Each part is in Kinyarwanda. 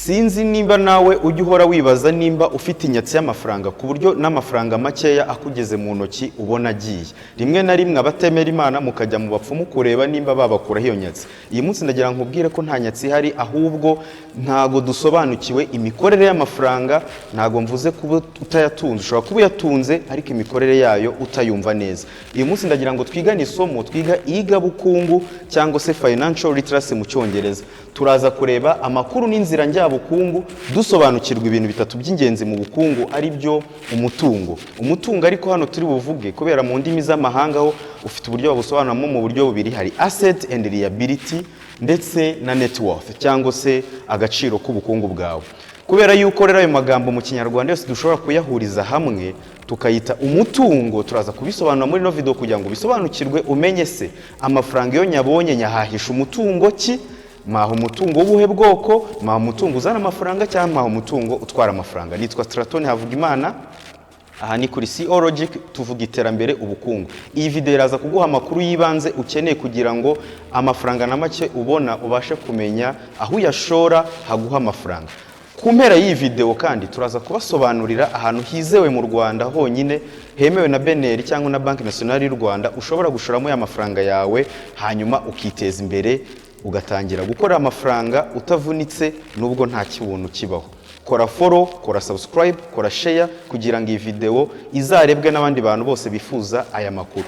Sinzi nimba nawe ujya uhora wibaza nimba ufite inyatsi y'amafaranga, ku buryo n'amafaranga makeya akugeze mu ntoki ubona agiye. Rimwe na rimwe abatemera Imana mukajya mu bapfumu kureba nimba babakuraho iyo nyatsi. Iyi munsi ndagira ngo nkubwire ko nta nyatsi ihari, ahubwo ntago dusobanukiwe imikorere y'amafaranga. Ntago mvuze kuba utayatunze, ushobora kuba uyatunze ariko imikorere yayo utayumva neza. Uyu munsi ndagira ngo twigane isomo twiga iyigabukungu, cyangwa se financial literacy mu Cyongereza. Turaza kureba amakuru n'inzira njyabukungu, dusobanukirwa ibintu bitatu by'ingenzi mu bukungu, ari byo umutungo. Umutungo ariko hano turi buvuge, kubera mu ndimi z'amahanga ho ufite uburyo babusobanuramo mu buryo bubiri: hari asset and liability, ndetse na net worth, cyangwa se agaciro k'ubukungu bwawe. Kubera yuko rero ayo magambo mu Kinyarwanda yose dushobora kuyahuriza hamwe tukayita umutungo, turaza kubisobanura muri ino video kugira ngo bisobanukirwe, umenye se amafaranga iyo nyabonye nyahahisha umutungo ki, maha umutungo w'ubuhe bwoko, maha umutungo uzana amafaranga cyangwa maha umutungo utwara amafaranga. Nitwa Straton Havugimana, aha ni kuri CO Logic, tuvuga iterambere, ubukungu. Iyi video iraza kuguha amakuru y'ibanze ukeneye kugira ngo amafaranga na make ubona ubashe kumenya aho uyashora haguha amafaranga. Ku mpera y'iyi video kandi turaza kubasobanurira ahantu hizewe mu Rwanda honyine hemewe na BNR cyangwa na Banki Nationale y'u Rwanda ushobora gushoramo ya mafaranga yawe, hanyuma ukiteza imbere, ugatangira gukora amafaranga utavunitse, nubwo nta kibuntu kibaho. Kora follow, kora subscribe, kora share kugira ngo iyi video izarebwe n'abandi bantu bose bifuza aya makuru.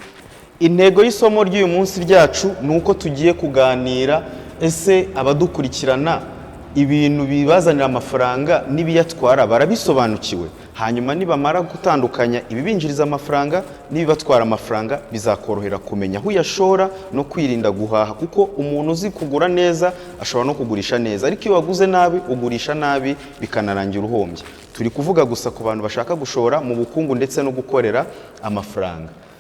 Intego y'isomo ry'uyu munsi ryacu ni uko tugiye kuganira: ese abadukurikirana ibintu bibazanira amafaranga n'ibiyatwara barabisobanukiwe? Hanyuma nibamara gutandukanya ibibinjiriza amafaranga n'ibibatwara amafaranga, bizakorohera kumenya aho uyashora no kwirinda guhaha, kuko umuntu uzi kugura neza ashobora no kugurisha neza, ariko iyo waguze nabi ugurisha nabi, bikanarangira uhombye. Turi kuvuga gusa ku bantu bashaka gushora mu bukungu ndetse no gukorera amafaranga.